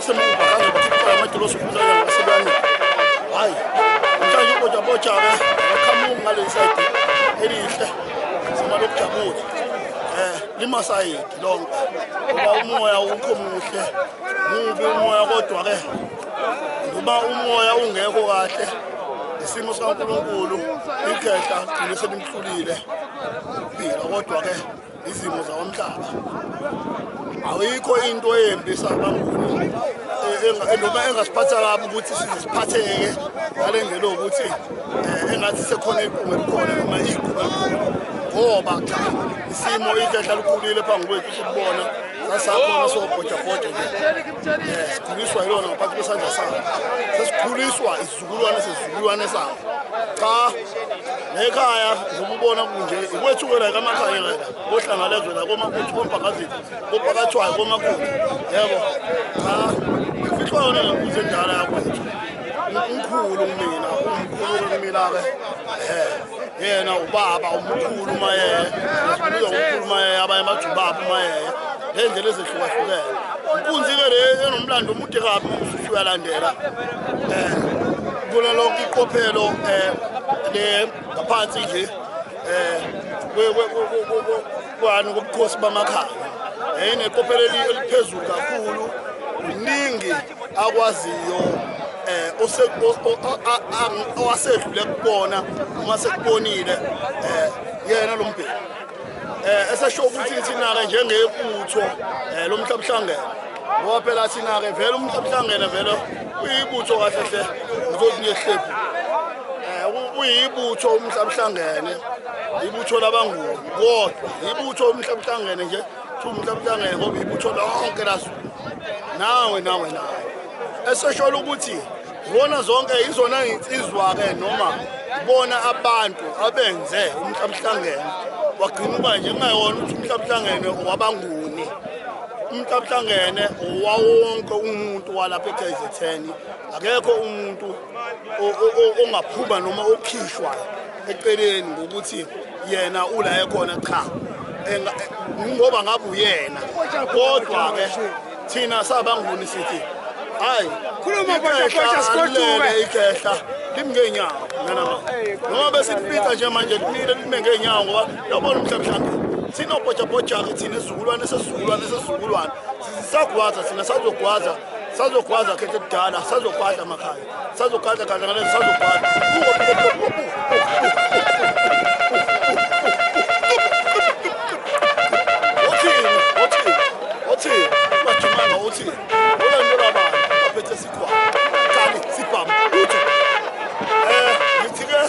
Basemubhakazo bakhipha amadilosi ukuzala ngasebani. Hayi, namhlanje ubhojaboja-ke baqhamuka ngaleli sayidi elihle simalokujabula. Limasayidi lonke ngoba umoya ukho muhle, mubi umoya kodwa-ke ngoba umoya ungekho kahle isimo sikaNkulunkulu ikhehla gcine selimhlulile ukuphila kodwa-ke izimo zawamhlaba ayikho into embi sabanguni noma engasiphatha kabi ukuthi siziphatheke ngale ndlela yokuthi engathi sekhona iqunga elikhona noma iqunga elikhona ngoba cha isimo ikhehla likhulile phambi kwethu sikubona sasakhona sobhojabhoja nje sikhuliswa yilona ngaphansi kwesandla sakhe sesikhuliswa isizukulwane sesizukulwane sakhe cha nekhaya ngobubona kunje ikwethu-ke la kamakhaya la kohlangalezwe la komakuthi kompakazitha kopakathwayo komakuthi yebo cha ifihlwa yona le nkunzi endala yakwethu umkhulu kumina umkhulu kumina-ke yena ubaba umkhulu mayeye sibiza umkhulu mayeye abanye bathi ubaba umayeye ngendlela ezehlukahlukene inkunzi-ke le enomlando omude kabi usuthi uyalandela kulo lonke iqophelo le ngaphansi nje kwani kobukhosi bamakhaya ineqophelo eliphezulu kakhulu kuningi akwaziyo owasedlule kubona noma sekubonile yena lo mbheki esesho ukuthi thina-ke njengebutho lomhlabuhlangene ngoba phela thina-ke vele umhlabuhlangene vele uyibutho kahle hle ngizothi ngehlephu uyibutho umhlabuhlangene ibutho labanguni kodwa ibutho umhlabuhlangene nje umhlabuhlangene ngoba ibutho lonke laZulu nawe nawe nawe eseshola ukuthi zibona zonke izona insizwa-ke noma ibona abantu abenze umhlabuhlangene wagcina uba nje kungayona ukuthi umhlabuhlangene owabanguni umhlabuhlangene owawonke umuntu walapha e-KZN akekho umuntu ongaphuma noma okhishwa eceleni ngokuthi yena ula ekhona cha ngoba ngabe uyena kodwa-ke thina sabanguni sithi hayi khuluma bosha sigoduke ikhehla limi ngeenyawo noma besilifica nje manje limile lime ngeenyawo ngoba yabona umhlabuhlangene thina obhojabhoja-ke thina isizukulwane sesizukulwane sesizukulwane sisagwaza thina sazogwaza sazogwaza khethe kudala sazogwadla amakhaya sazogwadla gadla ngalezo sazogwadla othini othini othini ungajumanga othini olandela abantu baphethe sikhwama kali sibhamu lutho ngithi-ke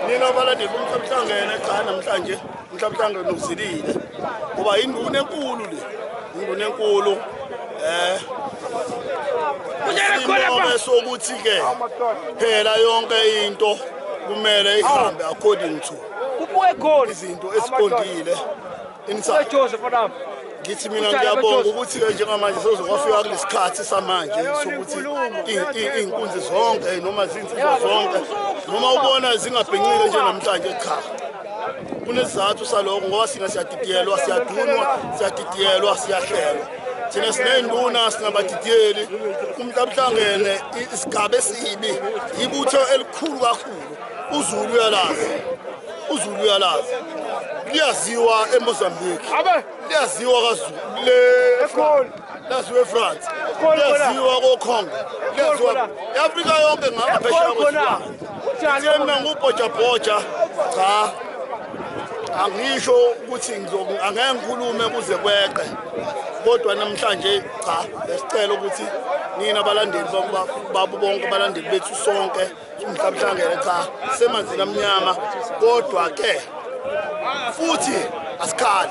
nina abalandeli bomhlabuhlangene cha namhlanje umhlabuhlangene uzilile ngoba induna enkulu le induna enkulu isimo sokuthi-ke phela yonke into kumele ihambe according to izinto esiqondile inside. Ngithi mina ngiyabonga ukuthi-ke njengamanje sezokwafika kulesikhathi samanje sokuthi iy'nkunzi zonke noma zinsizwa zonke noma ubona zingabhenqile nje namhlanje cha kunesizathu salokho ngoba sina siyadidiyelwa siyadunwa siyadidiyelwa siyahlelwa thina siney'nduna sinabadidiyeli umhlabuhlangene isigaba esibi ibutho elikhulu kakhulu uZulu uyalazi uZulu uyalazi liyaziwa eMozambique liyaziwa kaZulu liyaziwa eFrance liyaziwa koCongo liyaziwa e-Afrika yonke ngaphesheya kwezilwandle mina ngubhojabhoja cha angisho ukuthi angeke ngikhulume kuze kweqe kodwa namhlanje cha besicela ukuthi nina abalandeli babo bonke abalandeli bethu sonke umhlabuhlangene cha semanzini amnyama kodwa ke futhi asikhali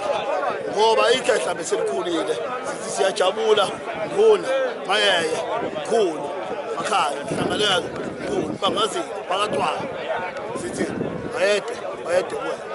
ngoba ikhehla beselikhulile sithi siyajabula nguna mayeye mkhulu makhaya hlangaleka mkhulu bangazini phakathwayo sithi bayede bayede kuwena.